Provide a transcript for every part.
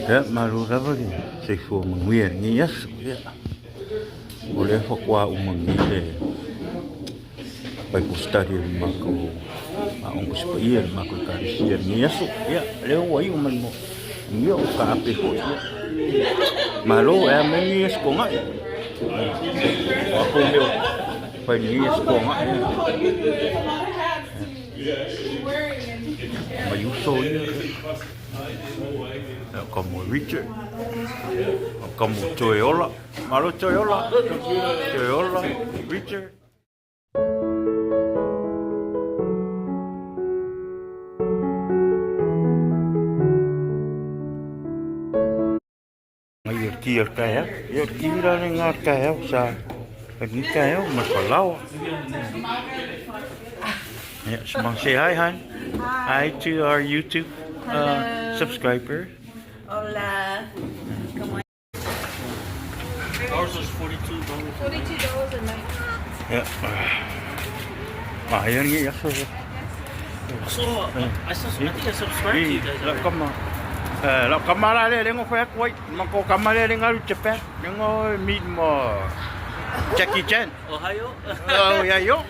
Ia, malo lava le soifua manuia i lenei aso. Ia, o lea faatoa uma nei le Bible study a le matou Aoga Tusi Paia i le matou Ekalesia i lenei aso. Ia, o lea ua iu ma le manuia, ua taape foi. Ia, malo, e a mea lenei Aso Toonai? O a tou mea o fai i lenei Aso Toonai? Mai uso ia. Ka mo Richard. Ka mo Toeola. Malo Toeola. Toeola, Richard. Ngai o ti o tae au. Ia o ti la le ngā tae au sa ni tae au ma palawa. Yeah, so say hi, hon. Hi to our YouTube subscriber. Hola. ¿Cómo Ours was $42. $42 a night. Yeah. Ah, yan nga yaso. So, I think I subscribed to you guys La already. kama. Eh, la kama la le lengo fa kwai. Ma ko kama le lenga lu Japan. Lengo meet mo Jackie Chan. Ohio? Oh, yeah, yo.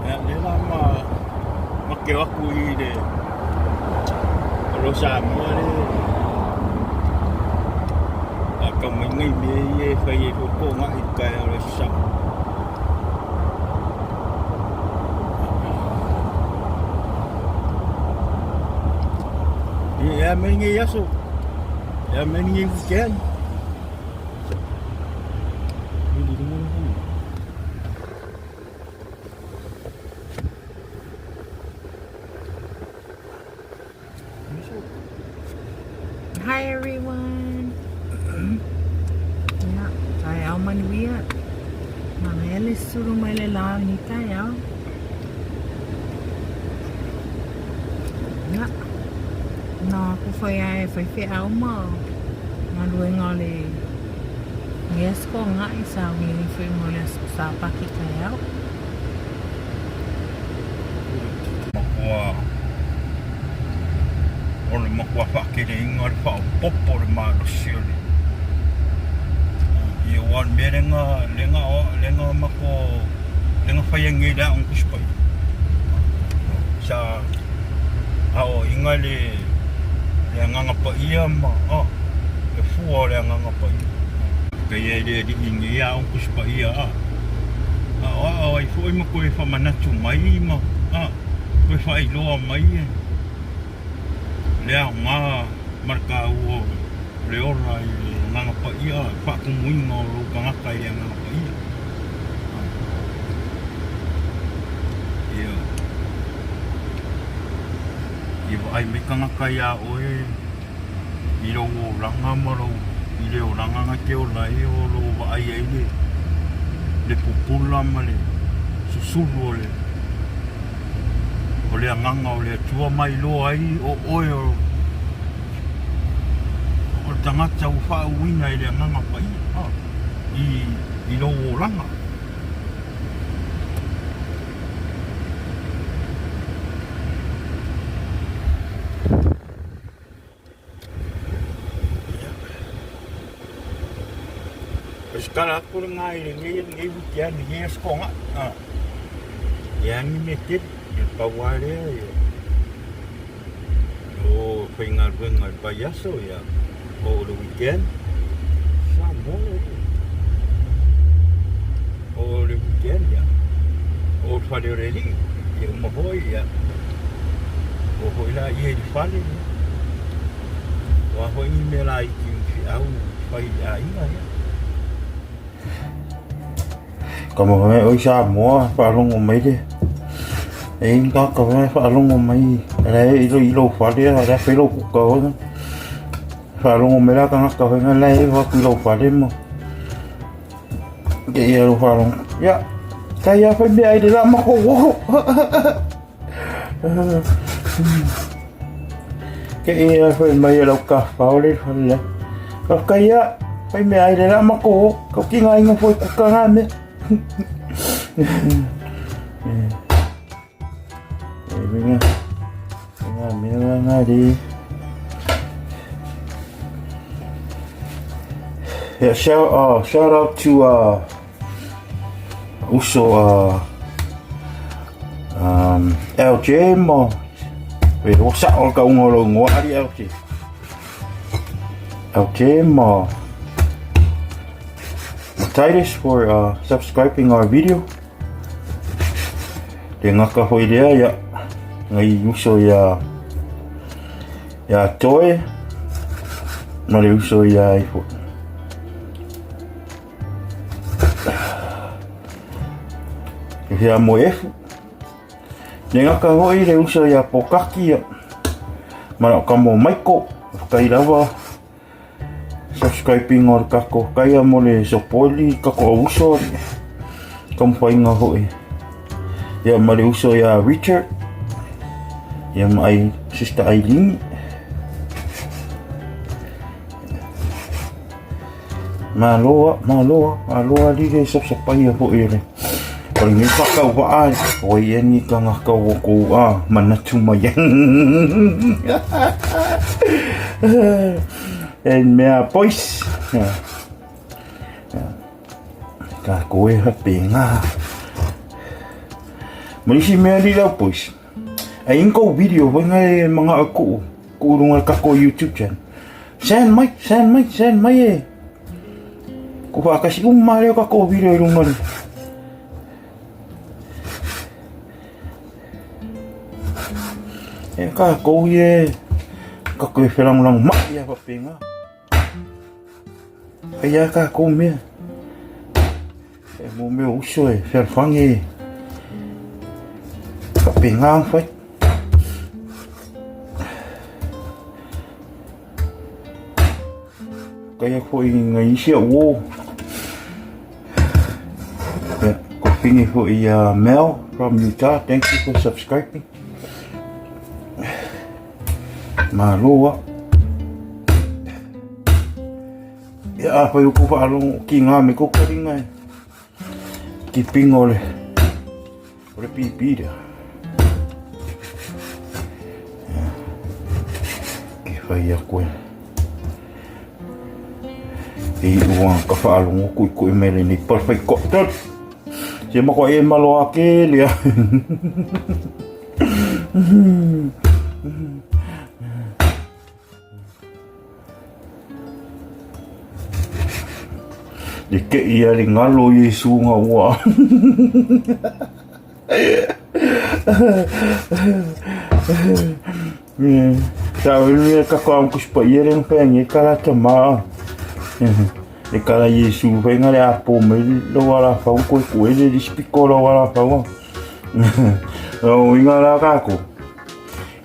Ia, lea la ma, ma keo aku i le o lo Samoa le a ka mai ngai mea ia e fai ai foi ko ngai i kai o le sa. Ia, mai ngai aso. Ia, mai ngai weekend. Hi everyone. Ia, taeao manuia. Manaia le sulu mai le la o lenei taeao. Ia, na aku whai ai e whai wheau ma galuega o le Lenei aso toaga i sauniuni foi mo le aso Sapati taeao. Matua o le matua whakereiga o le whaopopo o le malosi o le ia ua le mea lenga lenga lenga mako lenga whai angi le aonga kusipai sa aoaiga le le agaga paia ma a le fua o le agaga paia. Kei ai le alii nei a Uncus Paia a a o a ai foi ma koe whamanatu mai ma a koe whailoa mai e le aoga ma le kāua o le ola i le agaga paia a whaakumuinga o lou tagata i le agaga paia. Ia ia vaai mai tagata iā oe i lou olaga ma lou i le olaga na te ola ai o lou vaai ai le le pupula ma le susulu o le o le agaga o le Atua ma iloa ai o oe o o le tagata ua faauuina i le agaga paia i i lou olaga. Kala aku le ngai le ngai ngai wiki ani ngai askonga. Ah. Ia ni me te ia paua lea ia. O whaingaluenga i pai aso ia o le weekend. Sa mo o le weekend ia. O le fale o le alii ia uma foi ia. O foi la ia i le fale ia. O a foi ni mea laiti i feau fai i le aiga ia. Kama mai oi Samoa faalogo mai le e i ngā ka mai faalogo mai la e i lou fale la fai lou kuka ona faalogo mai la tagata foi la e o atu i lou fale ma ke ia lou faalogo ia kai a fai mea ai le la ma kou oho ke ia fai mai e lau ka whao le fale le ka kai a fai mea ai le la ma kou ka ki ngā inga foi kuka ngā mea e winga. A mea la ngā re. Yeah, shout, shout out to uso LJ mo. E o sa o ka ungo lo ngoa ali LJ. LJ mo. Titus for subscribing our video. Le ngaka hoi lea ia ngai uso ia ia Toe ma le uso ia ifo. Ia mo efu. Le ngaka hoi le uso ia Pokaki ia. Ma ka mo Maiko kai lava subscribing o le kako kaia mo le sopoli kako o uso kamfainga hoi. Ia ma le uso ia Richard. Ia ma ai sister Eileen. Maloa, maloa, maloa li le sapsapai a hoi le. O le ngai whakau waa, o i ni ka ngakau o kou a, manatu mai. And mea boys. Ka koe hape ngā. Ma isi mea li lau boys. Ai inko video wai ngai mga aku ku runga kako YouTube channel. Send mai, send mai, send mai e. Ku whakasi umma leo kako video i runga. E ka kou e ka koe wherangorango mai a whapenga. Hei a ka kou mea. E mō mea uso e wherawhange e. Whapenga ang whai. Kaya ko i ngai isi a uo. Yeah, ko pingi ko i Mel from Utah. Thank you for subscribing. Maloa. Ia a whai uku whaalongo ki ngā me kokaringa e. Ki pingo le. O le pipi rea. Yeah. Ki whai a koe. I ua ka whaalongo kui kui mele ni perfect ko. Se mako e malo ake lea. Le ke ia le ngalo Yesu nga ua. Sa ulu ka ko ang kuspa ia le ngpe kala ta ma. E kala Yesu fe nga le apo me lo wala fa ko ko ele di spiko lo wala fa. O inga la ka ko.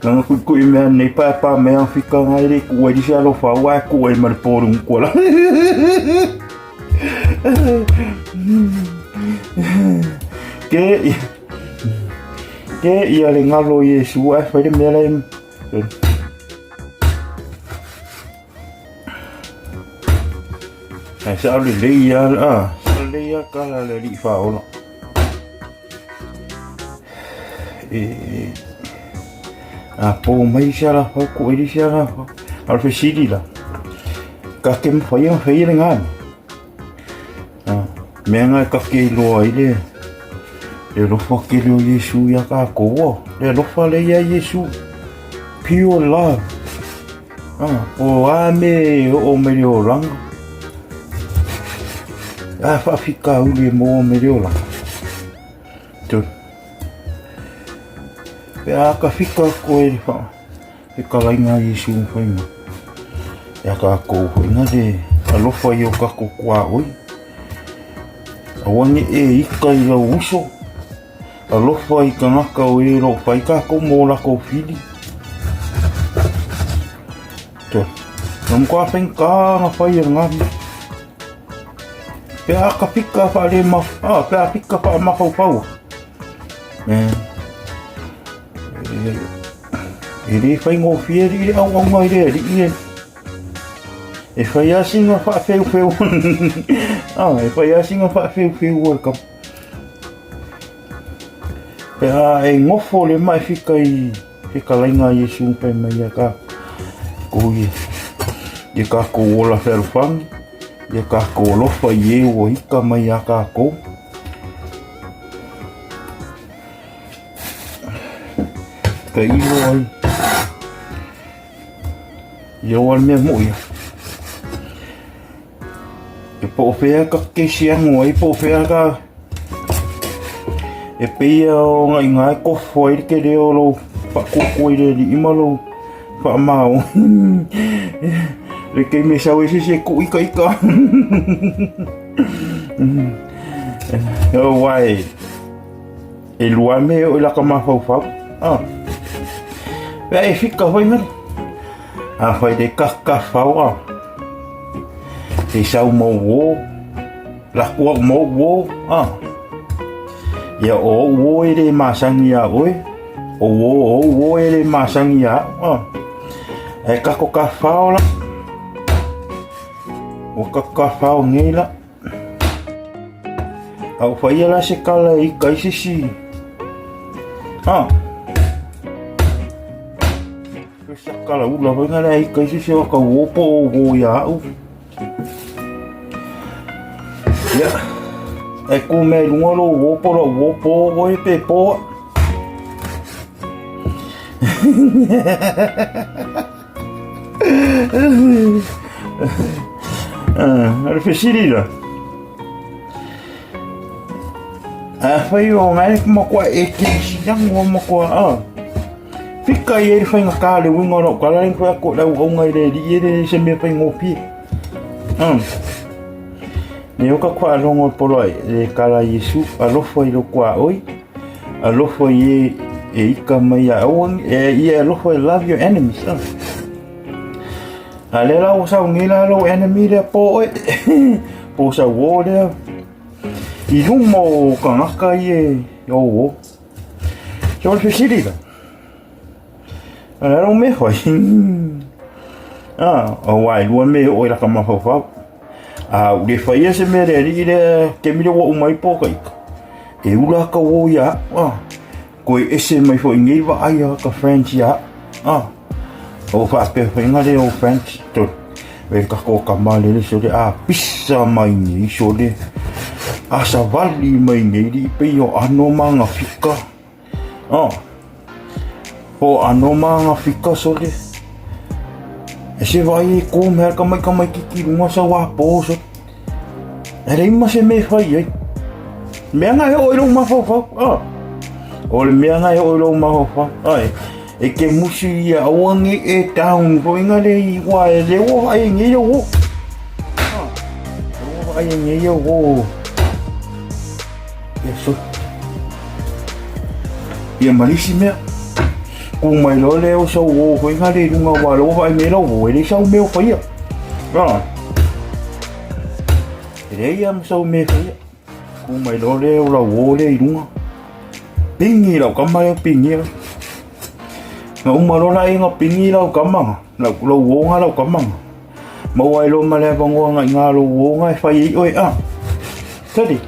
Nga kui kui mea nei pa pa mea fika ngai le ku ai si alo fa wa ku ai mar porung ko la. Ke ke ia le ngalo Yesu ai fa le mea le. Ai sa le le ia a sa le ia kala le li fa ola. E a po mai sia la fa ko eri sia la fa. Al fe sili la. Ka ke mo fa ia fe le ngā. Ah, mea ngā ka ke loa i le le lofa ke leo Yesu ia ka koa. Le lofa le ia Yesu. Pure love. Ah, o a me o me le olanga. A whawhika uli mo me le olanga. Tu. Pe a ka whika koe le wha. E ka lainga Yesu whainga. E a ka kou whainga le alofa i o kako kua oi. A wangi e ika i lau uso. Alofa i ka ngaka o e lo whai kako mō lako whiri. Tu. Nam kua whenka nga whai e ngā. Pe a ka whika wha le ma, ah, pe a whika wha mahau pau. E le whai ngō whieri i le au au ngai le ri e. E whai asinga wha whiu whiu. Ah, e whai asinga wha whiu whiu o ka. Pe a e ngofo le mai whika i. Fetalaiga a Iesu fai mai ia ka kou ia. Ia kākou ola fealofani, ia kākou alofa i e ua ika mai iā kākou. Ka ilo ai. Ia oa le mea moʻi ia. E po o whea ka kesi ango ai, po o whea ka... E peia o ngai ngai kofo ai ke reo lo whakoko i le li ima lo whaamao. Le kei me sau e sese ku ika ika. O wai. E lua me o ila ka mafaufau. Ah. Pea e fika hoi ngari. A whai le kakawhau a. Te sau mau wō. La kua mau wō. A. Ia o wō e le masangi a oe. O wō o wō e le masangi a. A. E kako ka whao la. O kako ka whao ngei la. A o whaia la se kala i kai sisi. Ha. Ko sa kala ula whai ngā i kai sisi o ka wopo o wō ia au. Ia. E kū mea i lunga lo wopo lo wopo o e pe poa. O le fesili la. Afai o ngai makoa e kerisiano o makoa a. Fika i e le faigata le uiga o lau tala le fai atu i le auauna i le alii e le se mea faigofie. Nei o ka faalogo e polo ai le kala Iesu alofa i loko a oi alofa i e e ika mai a aua e ia alofa e love your enemies. A le la ua sau nei la lou enemy lea po oe po sau o lea i luma o kangaka ia e o o. So o le fesili la. A le alo me whai. Ah, o wai lua me o ila ka mafaufau. A u le whaia se mea le alii le ke mire ua umai po ka ika. E ula ka wo ia. Ah, koe ese mai fo i ngei wa ai a ka friends ia. Ah, o whaapea whainga le o friends. To, e ka ko ka male le so le a pisa mai nei so le. A sa vali mai nei li pe o ano manga fika. Oh. O ano manga fika so le. E se vai e ko mea ka mai ka mai kiki runga sa wā pō so. E rei ma se me whai ai. Mea ngai o i lou mafaufau. Ah. O le mea ngai o i lou mafaufau. Ai. E ke musi ia aua nge e down fo inga le i wa e le o ai nge ia o. Ah. O ai nge ia o. Ia so. Ia malisi mea. Ku mai loa le o sau o fo inga le lunga wa lo vai me lau o e le sau mea o whaia. Ah. E le ia ma sau mea whaia. Ku mai loa le o lau o le i lunga. Pingi lau kama leo pingi lau. Nga uma loa la inga pingi lau kama. Lau lau o nga lau kama. Maua ai loa ma le avanoa nga i nga lou o nga e fai ai oe a. Tali.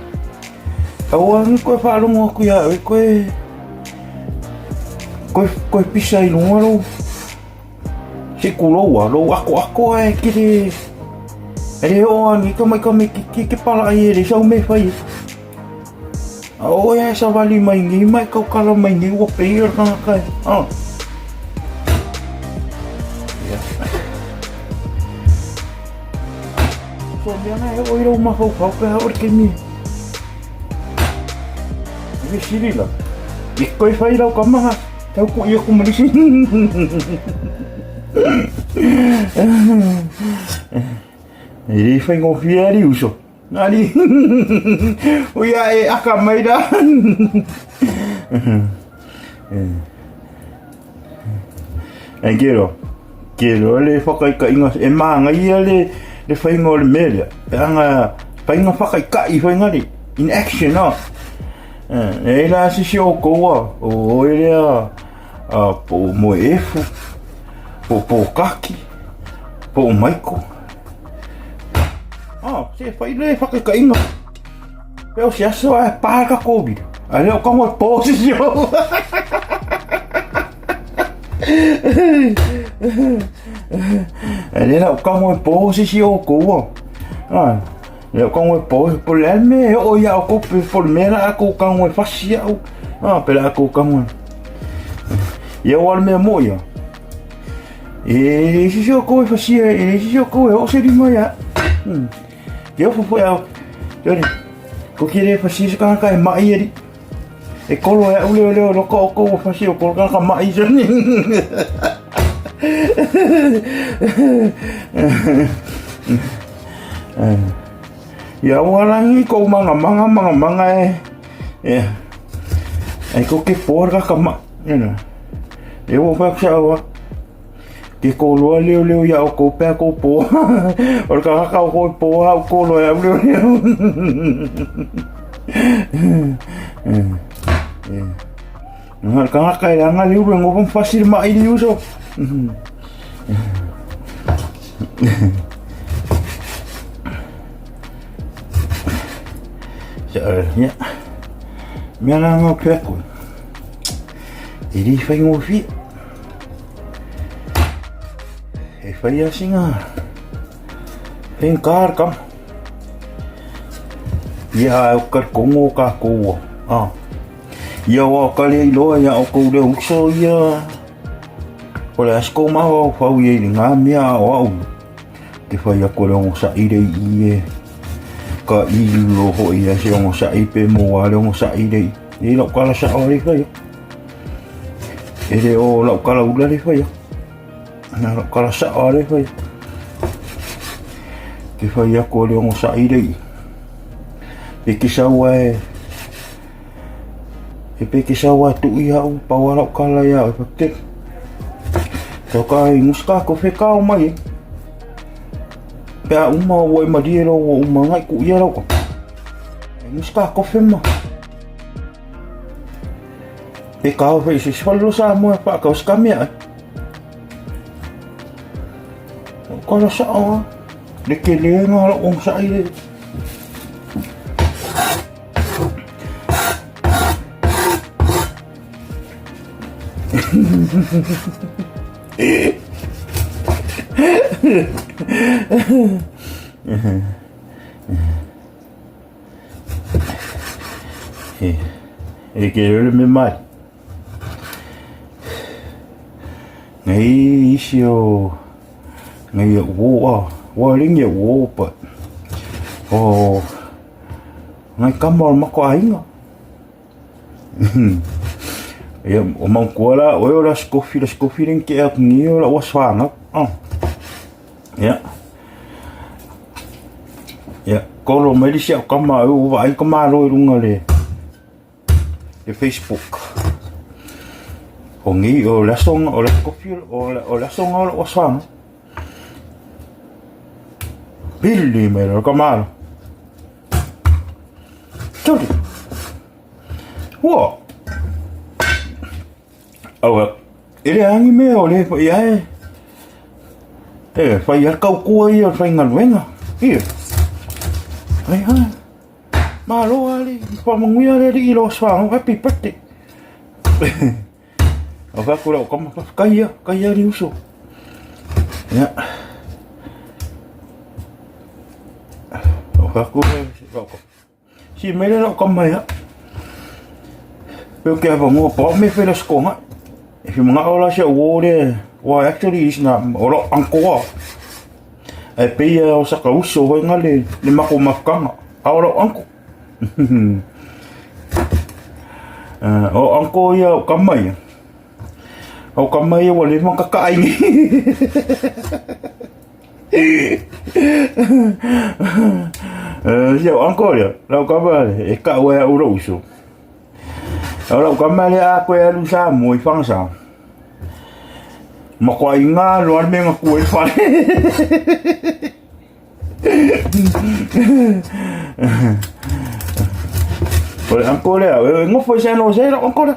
Aua ni koe whaalongo aku ia oe koe koe koe pisa i lunga lou se kuloua lou ako ako e kere e le o ani ka mai ka me ki ki ke pala ai e le sau me fai A oe ae savali mai nei mai kau kala mai nei ua pei o le tangata e. Ah. Yeah. So mea ngai e oi rau mafaufau pe ha ore ke mi. Me siri la. I koe whai rau ka maha. Tau ku ia ku marisi. E rei whai ngōwhia ari uso. Nani. Uia e aka mai rā. E kero. Kero le whakaikainga e māngai ia le le whainga o le mea lea. Pe anga whainga whakaikai whainga le in action no. E la sisi o koua o oe lea a po moe efu po po kaki po maiko. Ah, se whai le whakakainga. Pe o se aso a pā ka COVID. A leo ka ngoi pō si si o. E le lau kago e po se isi o outou a. Le lau kago e po, po o le a le mea e oo ia outou pe po o le mea o le a tou tago e fasi au. Pe o le a tou tago e. Ia aua o le mea moi ia. E leai se isi o outou e fasia, e leai se isi o outou e oo se lima ia au. Ke ofo foi au. Ko ke le fasia se tagata e mai alii. E kolo e au leo leo loko o kou fasi o kolo ka mai sani. Ia ua rangi kou manga manga manga manga e. E. E ko ke pora ka ma. You E ua pa sa wa. Ke ko loa leo leo ia o kou pea kou po. O le kakaka o kou po au ko loa au leo leo. Nga kangaka e anga liu le ngopa mfasi le mai liu so. So, yeah. Mea la ngau peko. E li whai ngōwhi. E whai asinga. Whai kār kama. Ia au kar kongo ka koua. Ah. Ia wa kale i loa ia o kou le uso ia. O le asko mawa o whau ia i ngā mea o au. Te whai ako le ongo sa i rei i e. Ka i lo ho i a se ongo sa i pe mō a le ongo sa i rei. I lau kala sa o le whai. E le o lau kala ula le whai. Na lau kala sa o le whai. Te whai ako le ongo sa i rei. Pe ke saua e E pe ke saua tu i au pau lau kala ia e te. Tau ka i muska ko fe ka o mai e. Pe a uma o e marie lo o uma ngai ku ia lau ka. E muska ko fe ma. Pe ka o fe se swalo sa mo pa ka o skamia e. Kala sa o. Le ke le nga lo ong sa i le. E ke rere me mai. Nei isi o nei e uo a. Wa ringi e uo pa. O ngai kama o mako ainga. Ia o mangkua la oe o la skofi la skofi ring ke ak ni o la waswanga. Oh. Ia. Ia kolo mai si au kama au wa ai kama lo i runga le le Facebook. O ngi o la songa o la skofi o la songa o la waswanga. Pili mai la kama lo. Tuli. Ua. Aua, e le angi mea o le ia e. E, whai a kau kua ia whai ngaluenga. Ia. Ai hai. Malo ali, pa manguia le ri lo swa, happy birthday. O whaku rau kama, kai ia, kai ia ri uso. Ia. O whaku rau kama. Si mele lau kama ia. Pe ke ava ngoa pa me fela skonga. E fi mga ola sia wo le, wa actually is na olo angkoa. E pe ia o saka uso hoi nga le, le mako mafkanga. A olo angko. O angko ia o kama ia. O kama ia wa le makaka ai ni. Sia o angko ia, lau kama e ka ua e uro uso. O lau kama le a koe alu sa mo i whangasa. Ma koa i ngā loa me ngā kua i whare. O le angko lea, e ngofo i se no se lau angko lea.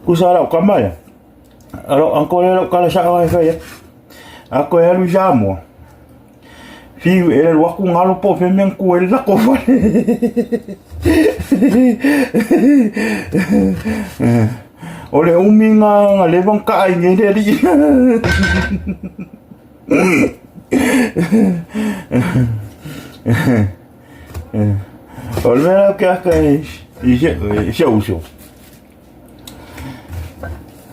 Kusa lau kama ia. Lau angko lea lau kala sa ai whai. A koe alu i Samoa. Whiu e alu aku ngalo po fe mea ku e lako whare. O le umi nga nga leva nga ai nge le ali. O le mea ke aka i se i se uso.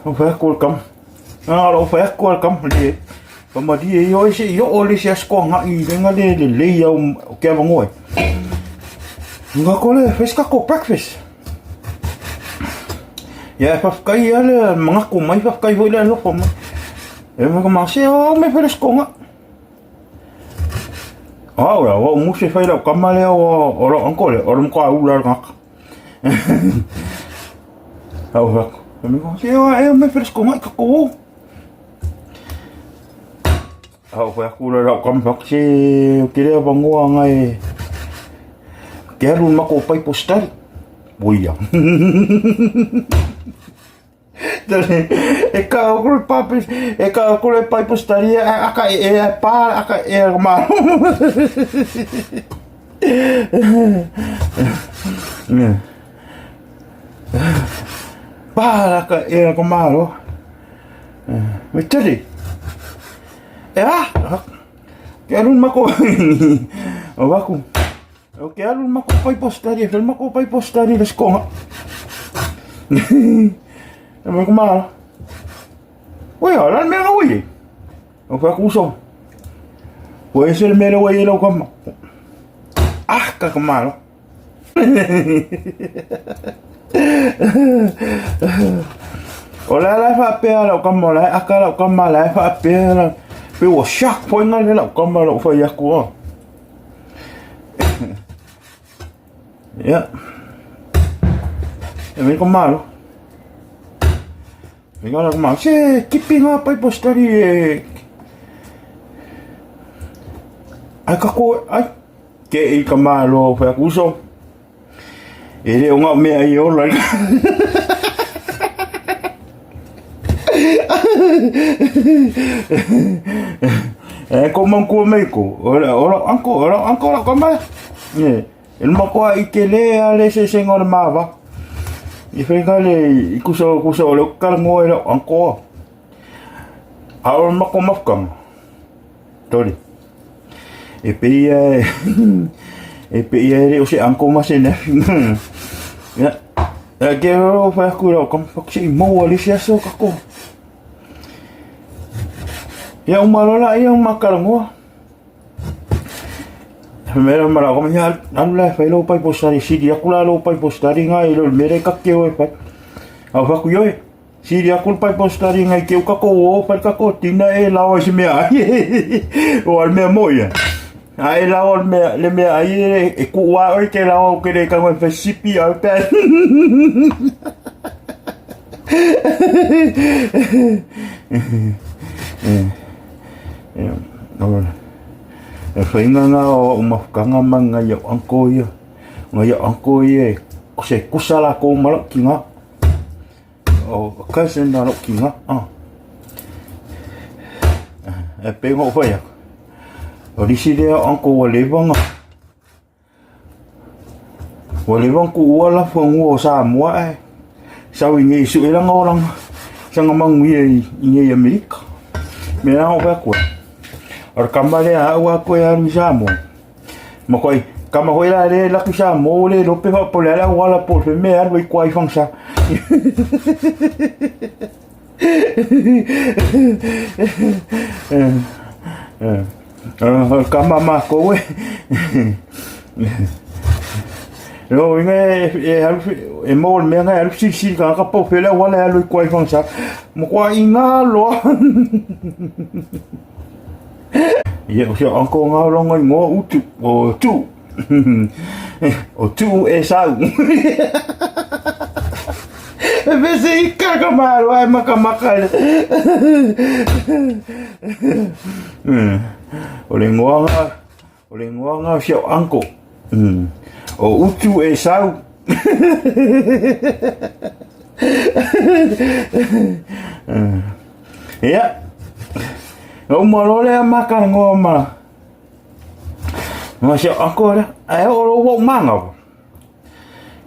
O fa ko kam. Ah, o fa ko kam le. Pa ma di e oi se i o le se asko nga i le nga le le le au ke avangoi. Nga ko le fish ko breakfast. Ia e faafetai ia le manatu mai, faafetai foi le alofa mai. E me ka mase o me fele skonga. Ah, ua ua musi fai lau kama lea o o lau uncle o le mkoa ula le ngaka. Au fako. E me ka mase o e me fele skonga i ka ko. Au fai aku le lau kama fako se o ke lea vangoa ngai ke alu mako pai postari. Boia. E ka o kore papi, e ka o kore pai postari aka e e pa aka e ma. Pa aka e ka malo. Me tele. E a, ke alu mako. O waku. O ke alu mako pai postari, e mako pai postari le skonga. E mo kuma. Oi, ala me nga oi. O ka kuso. O ese le mele oi lo kama. Ah, ka kamalo. O la la fa pe ala kama la aka la kama la fa pe ala. Pe o shak foi nga le la kama la fa ya ko. Ia. E me ko malo. Me ngā ko malo. Se kipi ngā pai postari e. Ai ka ko ai ke i ka malo fa kuso. E le o ngā mea i ola. E ko mangkua mai ko. Ora ora anko ora anko ora ka mai. E e makoa i ke le a le se se ngora mava. I whenga le i kusa kusa o le kala ngoe le anko. A o mako mafkanga. Tori. E pe ia e pe ia e o se anko ma se nephew. Ya. E ke ro fa ku ro kom fok se mo ali se aso ka ko. Ia uma lola ia uma kalangoa. Mera mara ko ia alu la fai lo pai postari siri aku la lo pai postari ngai lo mere ka ke o fai. Au fa ku yo siri aku pai postari ngai ke ka ko o fai ka ko tina e lawa si mea ai. O al mea mo ia. A e lawa mea le mea ai e ku wa oi ke lawa o ke le ka ngoi fai sipi au pe. E whainga ngā o mafukanga ma ngā iau anko ia. Ngā iau anko ia e se kusa la ko mara ki ngā. O cousin na ro ki ngā. Ah. E pe ngō whai aku. O risi lea anko wa lewanga. Ua leva ona kuua la fanua o Samoa ae sau i nei suelanga olaga saga manuia i nei Amerika. Mea la ou fai atu ai, o le kama lea a au atu e alu i Samoa, makuai kama foi la lea e alu atu i Samoa ua le iloa pe po o le a le auala po o le mea e alu ai i tua i Fagasa. O le kama makou e. Lo inga e alu e mo le mea ngai alu silisili ka ka pau fele wala e alu i kuai fangsa. Mo kua inga loa. Ia o se anko ngā rongo i ngoa utu o tu. O tu e sau. E vese i kaka malo ai maka maka. O le ngoa ngā, o le ngoa ngā si au anko. O utu e sau. Ia. O malo lea maka ngoa ma. Ma si au anko lea. Ai o lo wau manga.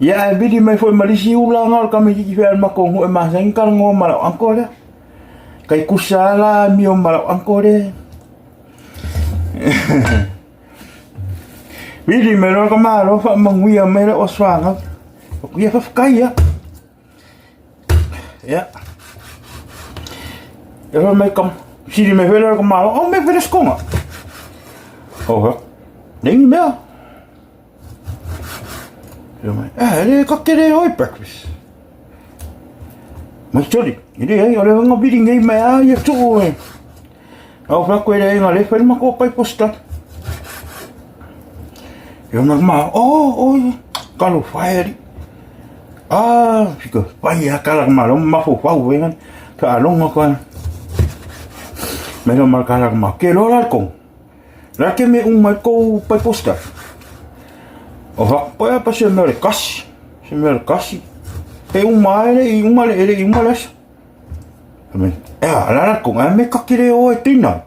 Ia ae vili mai foi ma le isi ula nga o le tamaititi fea le matou nuu e masani ona talanoa ma lau uncle lea. Tai tusa lava la amio ma lau uncle lea. Vili mai loa le tamaloa faamanuia mai lau aso fanau. Ia faafetai lava. Ia. Ia fai mai kam, sili mai foi lea o le tamaloa, au mea fai le sikoga. Oh, leai ni mea. Ia mai, eh, le ka kere oi breakfast. Mai toli, e leai, o le nga vili nei mai a ia tuu e. Au fai koe le nga le fai ma ko pai posta. Ia mai ma, oh, oh, kalo fai ali. Ah, fika fai a kala ma lo mafo fau e nga. Ka alonga koe. Me lo ma kala ma ke lo la ko. La ke me uma i kou pai posta. O ha koe a pa se mea o le kasi. Se mea o le kasi. He uma ai le i uma le ele i uma le asa. Amen. E a la la ko me ka kere o e tina.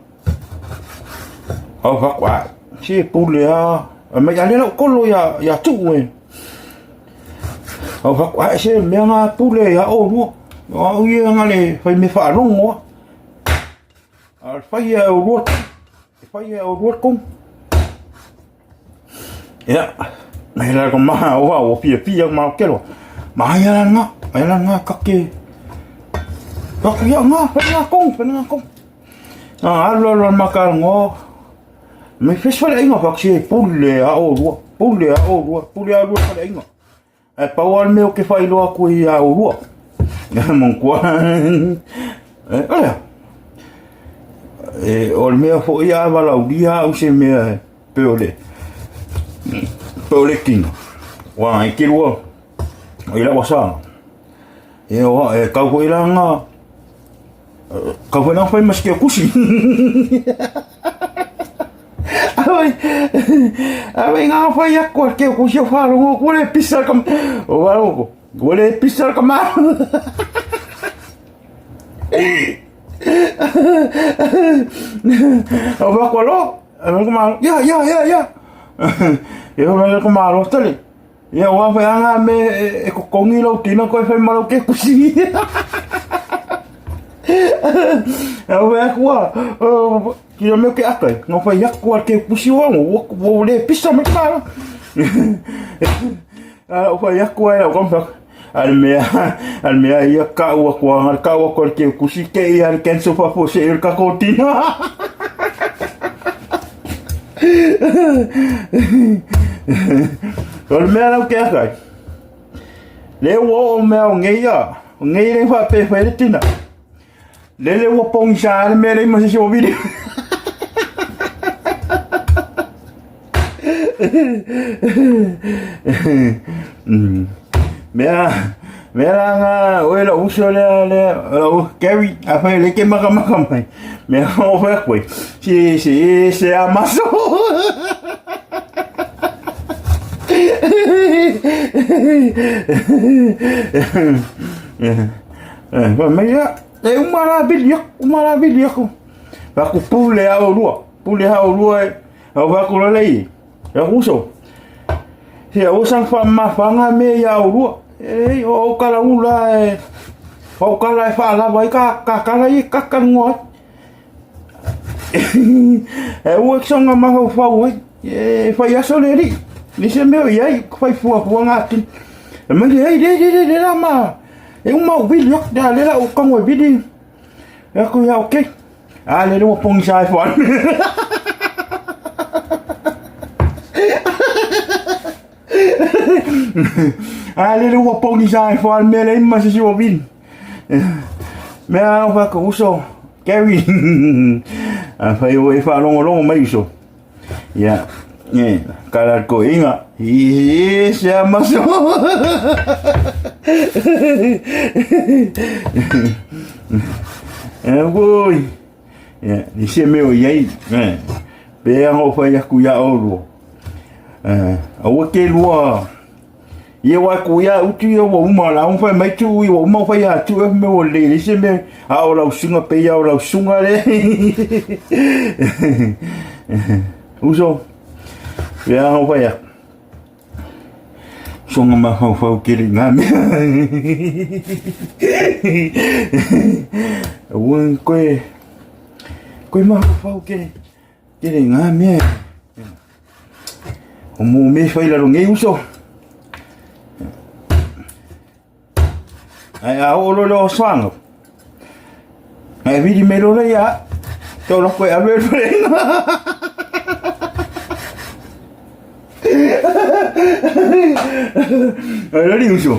Au ha koe. Se pule a. A me ale la kolo ia ia tu e. Au ha koe se mea ngā pule ia o rua. Au ia ngā le whai me whaarongo. A le fai e o rua, e fai e o rua kong. Ia, mai la ko maha o au o pia pia ma o kelo. Ma ia la nga, ai la nga kake. Ka ia nga, fa nga kong, fa nga kong. A alu alu ma ka ngo. Me fes fa inga fa se pule a o rua, pule a o rua, pule a rua fa inga. Ae pau lava le mea ou te faailoa atu ai ia oulua. Manatua. E, olea. E, o le mea foi a valaaulia au se mea e pe o le pe o le kino. Wa e ke lua i lau asa. E o e kau foi la nga kau foi la fai mas ke kusi. Awai, awai ngā whai ako a ke kusi o wharongo, kua le pisa ka, o wharongo, kua le pisa ka mā. O wako lo, o ka malo, ia, ia, ia, ia. Ia o ka malo, tali. Ia ua whai anga me e kokongi lau tina koe whai marau ke kusi. Ia whai akua, ki mea ke akai, ngā whai akua ke kusi o ango, ua le pisa me kāra. A whai akua e au kampa, al mea, al mea ia ka ua kua, al ka ua kua ke kusi ke ia al cancel papo se il ka tina. O le mea lau ke akai. Le ua o mea o ngei ia. O ngei le wha pe whai le tina. Le le ua pongi sa le mea le ima se o video. Mea, mea la nga, oe la uso lea, lea, lau Gary, a whai le ke maka maka mai. Mea o whai koe, si, si, se a maso. Whai mai ia, e uma la vili aku, uma la vili aku. Whaku pule a o rua, pule a o rua e, au whaku la lei. E uso. He o sang fa ma fa nga me ia o rua. E o kala ula e o kala e fa lava i ka ka kala i ka ka ngoa. E ua ki songa maho fau ai. E fai aso le ri. Ni se mea i ai fai fua fua ngā tin. E mai le le le le le la ma. E uma o vili ok da le la o kango e vili. E aku ia ok. A le ua pongi sa e fua. A le ua pongi sa e fua me le ima se si o vili. Mea au whaka uso, Gary. A whai o e whaalongolongo mai uso. Ia, e, kara ko inga. I se a maso. E ui. Ia, ni se meo i ai. E, pe anga o whai aku ia oruo. E, aua ke lua. Ia wa ku ia utu ia ua uma la un fai mai tu ia uma fai a tu e me o le le se me a o lau sunga pe ia o lau sunga le uso ia o fai a Songa mafaufau tele i ngā mea. Aua koe, koe mafaufau tele, tele i ngā mea. O mō me whai laro ngei uso. Ai a o lolo o swanga. Ai viri me lolo ia. Tau la koe ave lolo Ai lori uso.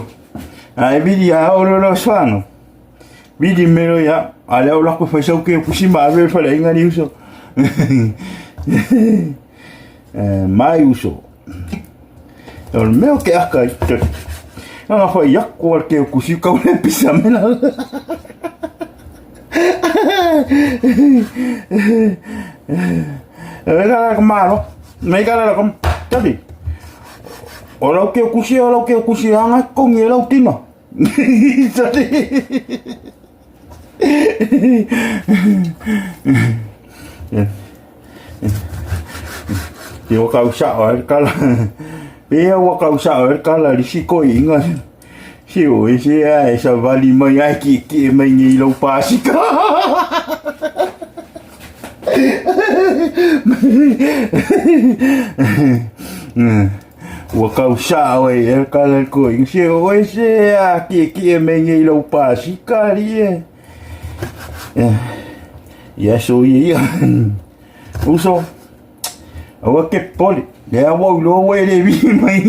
Ai viri a o lolo swanga. Viri me lolo ia. A leo la koe whaisau ke kusi ma ave whare ingari uso. Mai uso. O le mea o ke aka i te Nga whai ako al ke kusi kau le pisa mena. E ka la ka malo. Me ka la ka tadi. O lau ke kusi o lau ke kusi anga kongi e lau tino. Tadi. Ia ua kau sao ai le kala. Pea ua kau sao ai le kala le siko inga. Si o e se a e sa vali mai ai ki ki e mai nei lau pasika. Ua kau sao ai e le kala le ko inga. Si o e se a ki ki e mai nei lau pasika li e. Ia so ia ia. Uso. Aua ke poli. Le awa u loa ua e le vi mai.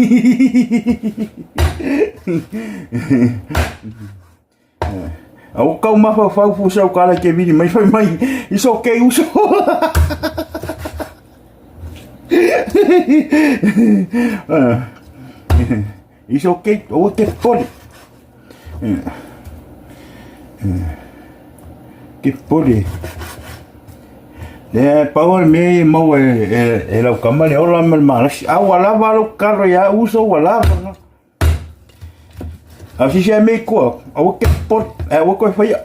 Au kau mafa fau fu sau kala ke viri mai fai mai. It's okay uso. It's okay. Aua ke poli. Ke poli. Le pau le mea e maua e, e, e lau kama le ola ma le malasi. A ua lava lau karo ia uso ua lava no. A sisi ai mei kua, a ua ke poli, a ua koe whaia.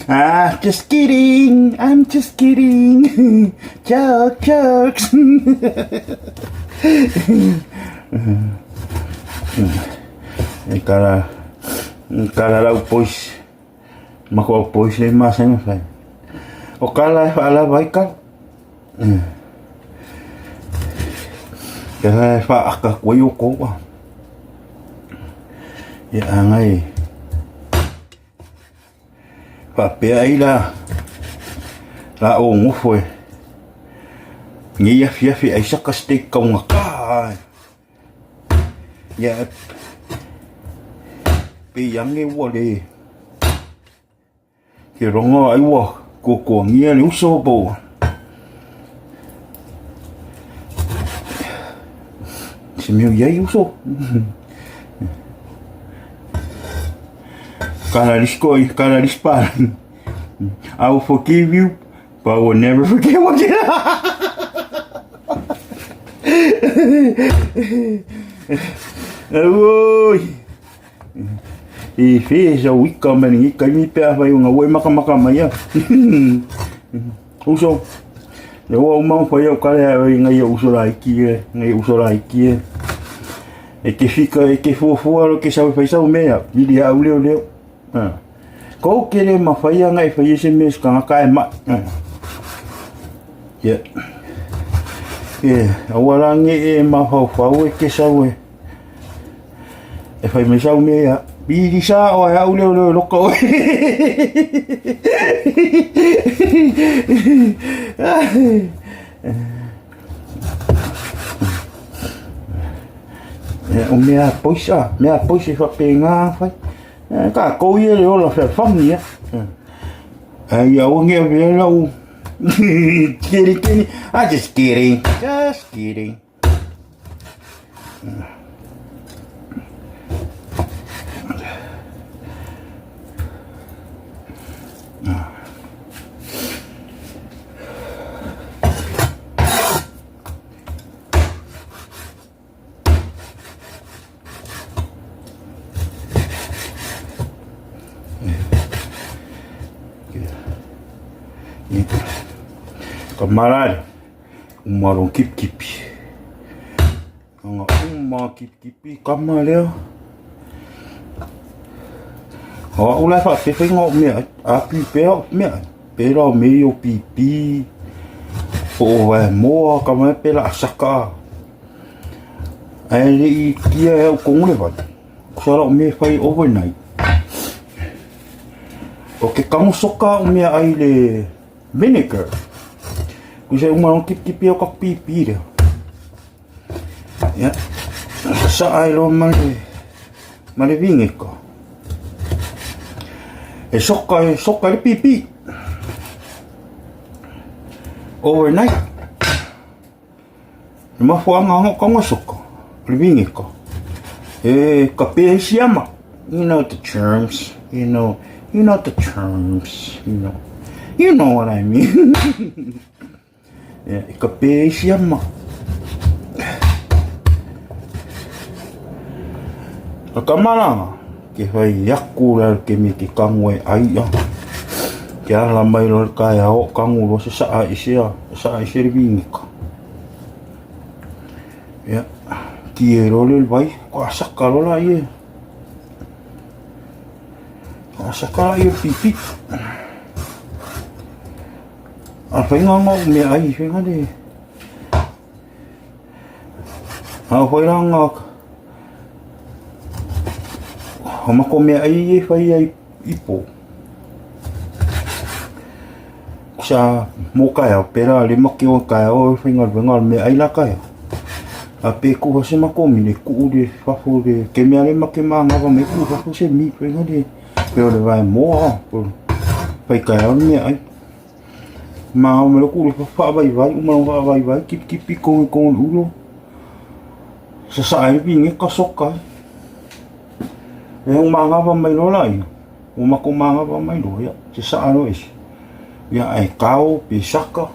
Ah, just kidding. I'm just kidding. Joke, jokes. E kala, kala lau pois. Mako au pois le masanga fai. O kala e whaalava ai kala. Kala e whaaka koe o koua. Ia angai. Faapea ai la la o ngofo e ngi afiafi ai saka steak kaunga ka. Ia pe iange ua le ke rongo ai ua kuakuangia le uso po se mea iai uso. Kala lisko i kala lispa. I will forgive you, but I will never forget what you Oi. I whē sa wika mai ngi kaimi pe a whai o ngā wai makamaka mai a. Uso. Le ua umau whai au kare a i ngai uso la iki e, ngai uso la iki e. E ke fika, e ke fuafua ro ke sau whai sau mea, vili a uleo leo. Kou kere ma whai a ngai whai ese me skanga ka e mai. Ia. E, aua rangi e ma whau whau e ke sau e. E whai me sau mea. Piri sa o ai au leo leo loka oe. O mea poisa, mea poisa i whape ngā whai. Ka kou ia le ola whea whangi ia. Ai au nge wea lau. Kidding, kidding. I'm just kidding. Just kidding. Ka malale, uma lona kipikipi. Anga uma kipikipi kama lea. O au la e faapea faiga o meaai, a pipea o meaai, pela o mea o pipi, po o vaemoa, ka mea pela a saka. Ae le i kia e au kongo le vai. Ko sa o mea fai overnight. O ke kango soka o mea ai le vinegar. Kusa uma o kipikipi o ka pipi lea. Ia, sasaa ai loa ma le, ma le vingeka. E soka, e soka le pipi. Overnight. Le mafuaaga o ka soka, le vingeka. E ka pe siama. You know the germs, you know, you know the germs, you know. You know what I mean. Ia, i ka pē isi ama. A ka malanga, ke whai aku la ke mi ke kango e ai a. Ke ala mai lo ka ia o kango lo se saa isi a, saa isi le vingika. Ia, ki e lo le vai, ko asaka lo la ie. Asaka la ie pipi. A whainga ngā o mea ai, whainga le... A whai rā ngā... O mako mea ai e whai ai ipo. Sa mō kai au, pērā le make o kai au, e whainga whainga mea ai la kai au. A pē kuha se mako mine, kuu le fafo le, ke mea le make mā ngawa me kuu fafo se mi, whainga le, pe o le vai mōa, whai kai au mea ai. Ma o me loku le whaavaivai, uma lo whaavaivai, kipikipi konge konge ulo. Sasaa ai vinge ka soka. E o mangawa mai loa la ia. O mako mangawa mai loa ia. Se saa loa isi. Ia e kao, pe saka.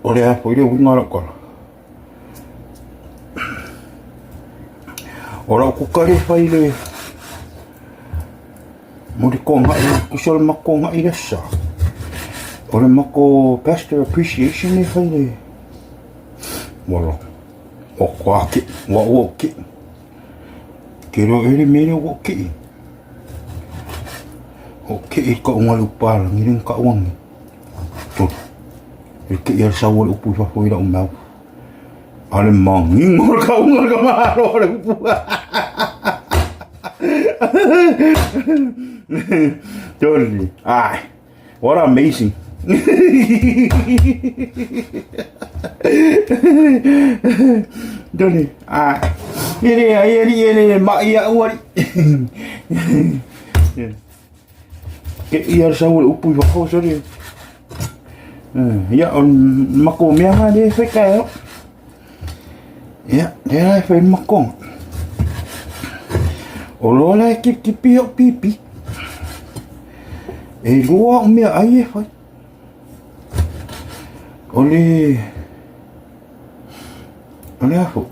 O le a foi le uiga o lau tala. O lau kuka le fai le mo le kongaʻi, kusa o le mako kongaʻi le sa. O le mako pastor appreciation le fai le wala. O kwa ke, wa o ke. Ke ro ele mele o ke. O ke i ka unga le upala, ngiring ka uangi. Tolu. E ke ia sau o le upu i fafo i lau mea. A le mangingo o le kaunga le kamalo o le upu. Totally. Ai. What amazing. Totally. Ai. Ele ai ele ele ma ia uari. Ke ia sau le upu i fafo sore. Ia o mako mea nga le whai kai o. Ia, le lai whai mako. O loa lai kipikipi o pipi. E lua o mea ai e whai. O le... O le afu.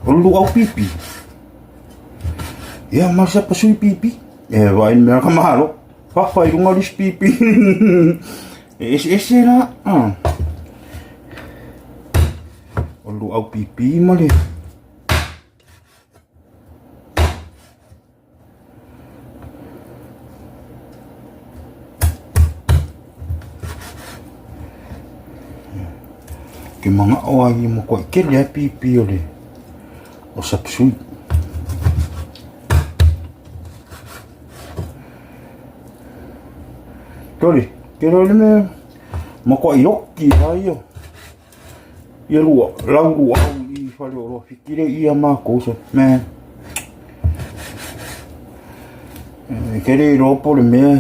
O le lua o pipi. Ia, ma sa pasui pipi. E vai mea ka mahalo. Whawhai runga ris pipi. E ese ese la. Ah. O lu au pipi ma le. Ke manaʻo ai i makuaʻi kele ai pipi o le o sapsui. Toli, ke loa le mea makuaʻi oki a ia. Ia lua, lau lua au i whare o roa whitire ia mākou so, man. E ke re roa po le mea.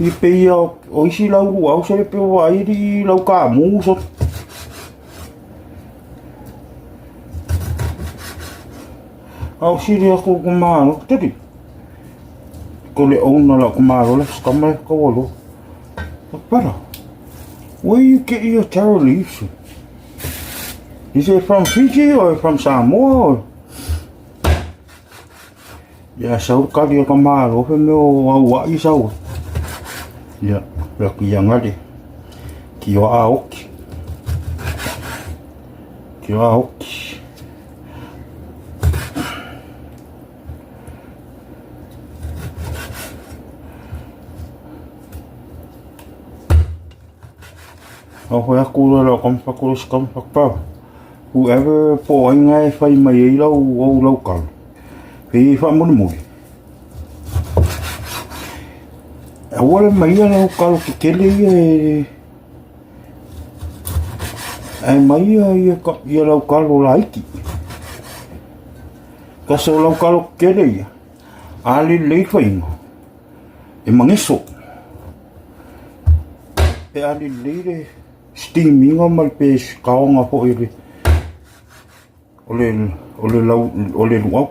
I pe ia o isi lau lua au se le pe o ai i lau ka mū so. Au siri aku ko malo, tadi. Ko le owner la ko malo le skama ka walo. Para. Where you get your taro leaves? Is it from Fiji or from Samoa or? Ia sau kali o ka malo fe me o au ai sau. Ia, pea ki angale. Ki o a oki. Ki o a oki. Au hoi aku loa lau kampa kolo si kampa pa. Whoever po ai ngai whai mai ei lau au lau kalo. Hei wha muli muli. Aua le mai ia lau kalo ke kele ia e Ai mai ia ia, ia lau kalo laiki. Kaso lau kalo kele ia. A le lei whainga. E mangeso. Pe a lelei le steaminga ma le pe kaoga foi le o le o le lau o le luau.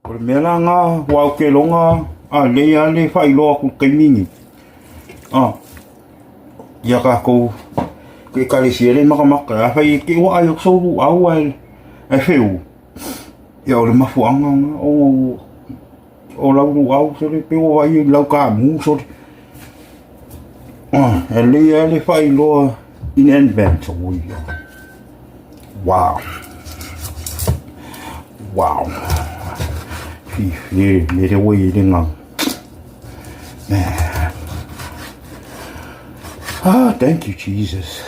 O le mea la ngā ua au ke longa a lei a le whailoa ku kaimini. A ia kākou ke ekalesia le makamaka a whai e ke ua ai o soulu au ai e whiu. Ia o le mafuaga na o o lau luau sole pe ua vaai i lau kamu sole. Ah, e lei lava le faailoa in advance. Oh, ia. Wow. Wow. Fifi, me le ua i le ngau. Man. Ah, thank you, Jesus.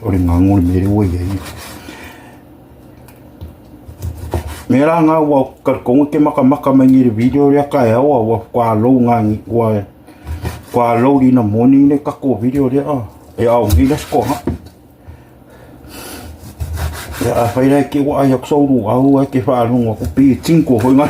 O le ngango le mea ua i ai. Me rā ngā ua karikonga ke makamaka mai ni le video lea ka e awa ua kwa lou ngā ni ua kwa lou lina moni le kako video lea a e au ni le sko ha. Ia a whai rai ke ua ai aku sauru au ai ke whaalunga ku pi tinko hoi ngā.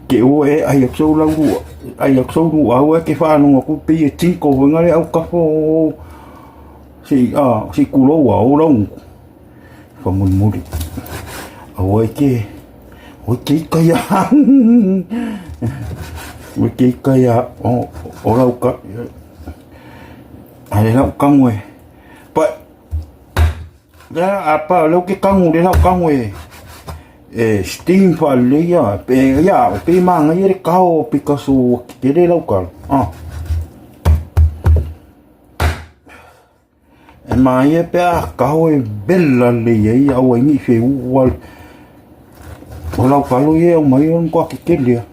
Ke ua e ai aku sau lau rua, ai aku sau rua au e ke whanonga ku pei e tinko hoi ngare au kafo o si, a, si kuloua o lau whamurimuri. Aua e ke, oi ke ika ia, oi ke ika ia o, o lau ka, ai lau kango e. But, Lea a pa leo ke kango le lau kango e e steam fa le ia pe ia o pe manga ia le kao Picasso ke le lau kalo ah e ma ia pe a kao e bella le ia ia au ni fe u o lau kalo ia o mai on kwa ke ke le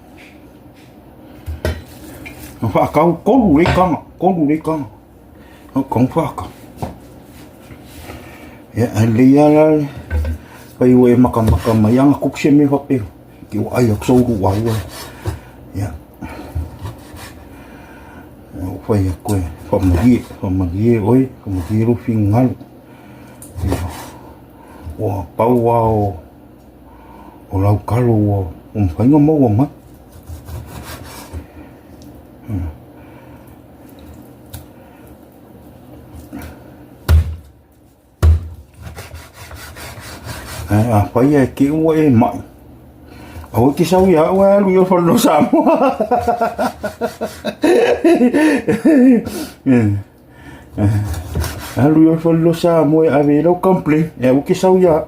fa kau kolu le kanga kolu le kanga O kong whaka. Ia, a lei ala le pai ua e makamaka mai anga kuku se me whape. Ki o ai aku sauru wa ua. Ia. O whai a koe, whamarie, whamarie oi, whamarie ro whingalu. Ia. Ua pau wa o, o lau kalo ua, o mwhainga maua mai. Ae afai ae ke ua e mai. Aua ke sau ia au alu ia whano Samoa. Alu ia whano Samoa e ave lau complain. E au ke sau ia.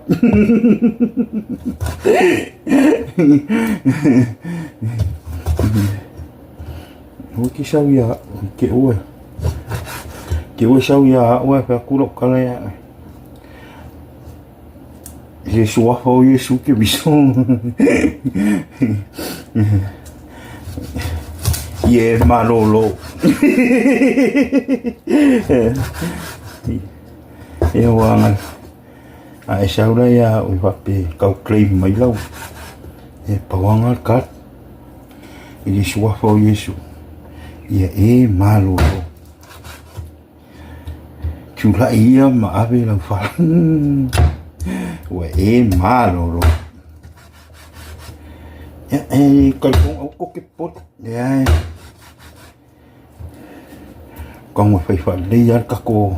Ua ke sau ia ke ua. Ke ua sau ia ua pe aku lok kala ia. Yesu afa o Yesu ke miso. Ye malolo. E wanga. A e sau la ia o fape kau claim mai lau. E pawanga kat. I le suafa o Iesu, ia e malolo. Tula'i ia ma ave lau fala. Ua e malolo. Ia, e kalipong au ko ke pot. Ia e. Kongo whai wha lei al kako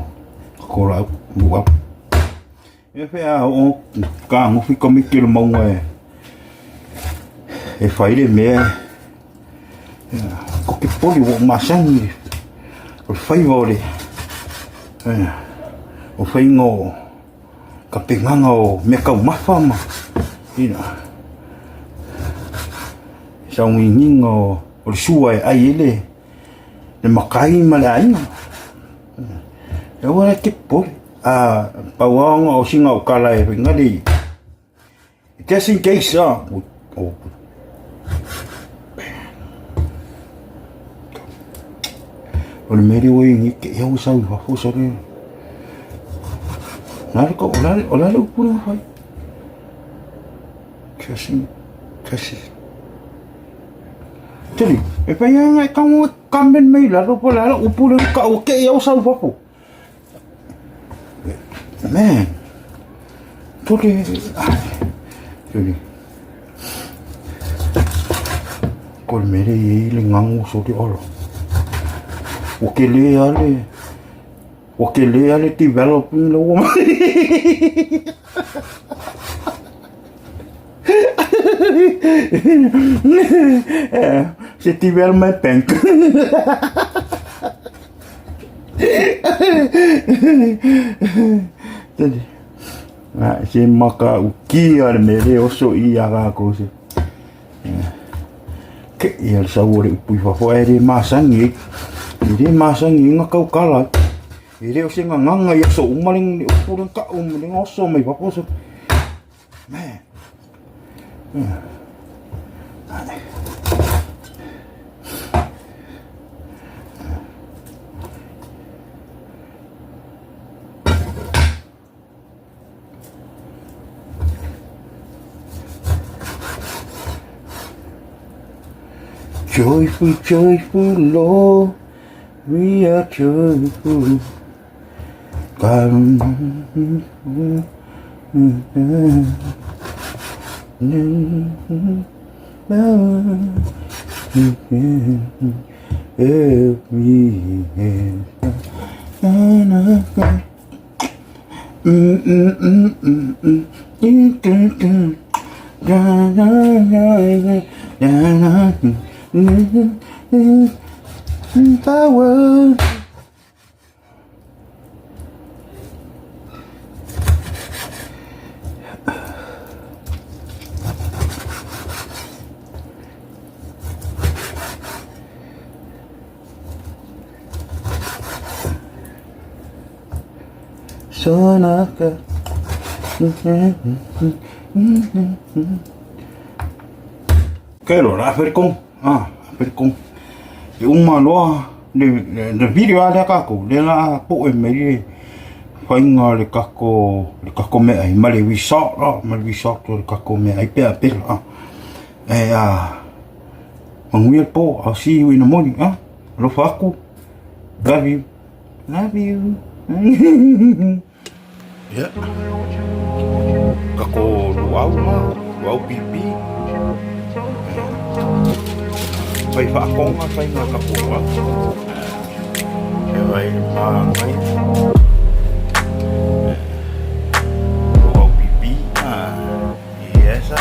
kako rau luau. E whea o ka ngofi ka miki le maunga e. E fai le mea e ko ke poli ua ou masani i o le faiva o le o faiga o kapegaga o mea taumafa ma ina saugigiga o le sua e ai ai le le makai ma le aiga. E aua e te popole. A pau lava ona o sina o kala e faiga le just in case ah. Oh. O le mea lea ua i ai nei, te i au e sau i fafo sa le. O le a le o le a o le a le upu lea na fai? Just in, just in. Tele, e fai lava nai tago e comment mai i lalo po o le a le upu lea ua tau te i au sau i fafo. Man, tole, tole. Ko le mea lea e i ai le gago soli olo. Ua tele lava le, ua tele lava le developing lea ua Se development bank. Se maka ukia le mea le oso i a kākou se. Ke ia le sau o le upu i fafo ae le masani ai. E le masani ai ngā kaukala. E le o se gagaga i aso uma le upu le kau ma le oso mai fafo se. Man. Joyful, joyful, Lord, we are joyful. Power. Sonaka. Ke lo la fer kong. Ah, fer kong. E uma loa le, le, le video a lea kākou, le la poe mai le whainga le kako, le kako mea ai, ma le resort, oh, ma le resort o le kako mea ai, pea pela, ah. E, ah, manuia le pō, I'll see you in the morning, ah. Alofa aku. Love you. Love you. Yeah. Kako luau ma, luau pipi. Whai whaakonga, whai ngā kako luau. E wai mā ngai. Luau pipi. Yes.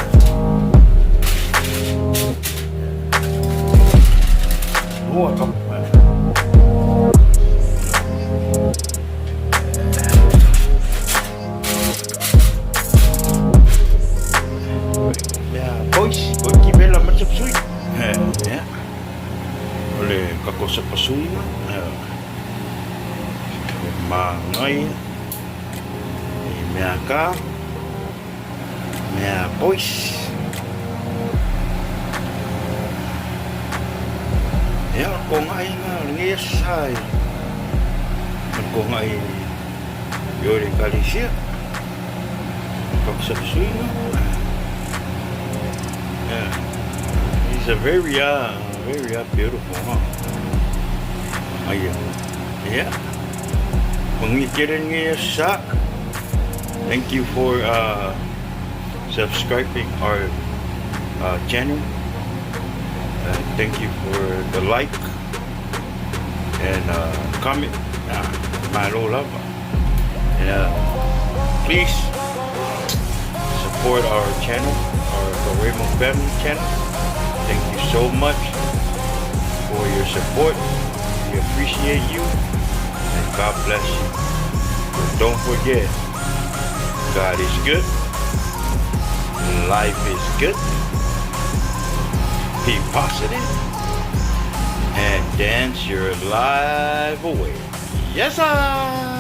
Lua ka Mea boys, oi ki vela ma chop sui. Yeah. O le kako sa pasui ma. Ma ngai. Mea ka. Mea boys. Ia, ko ngai ngā lenei asa i ko ngai i ore kalesia. Kakusapasuina. Yeah. He's a very very beautiful, huh? Aia. Yeah. Mangi tere lenei asa. Thank you for subscribing our channel. Thank you for the like and comment. Malo lava. And please support our channel, our Raymond family channel. Thank you so much for your support. We appreciate you and God bless you. But don't forget, God is good. Life is good. Be positive and dance your life away. Yes, sir.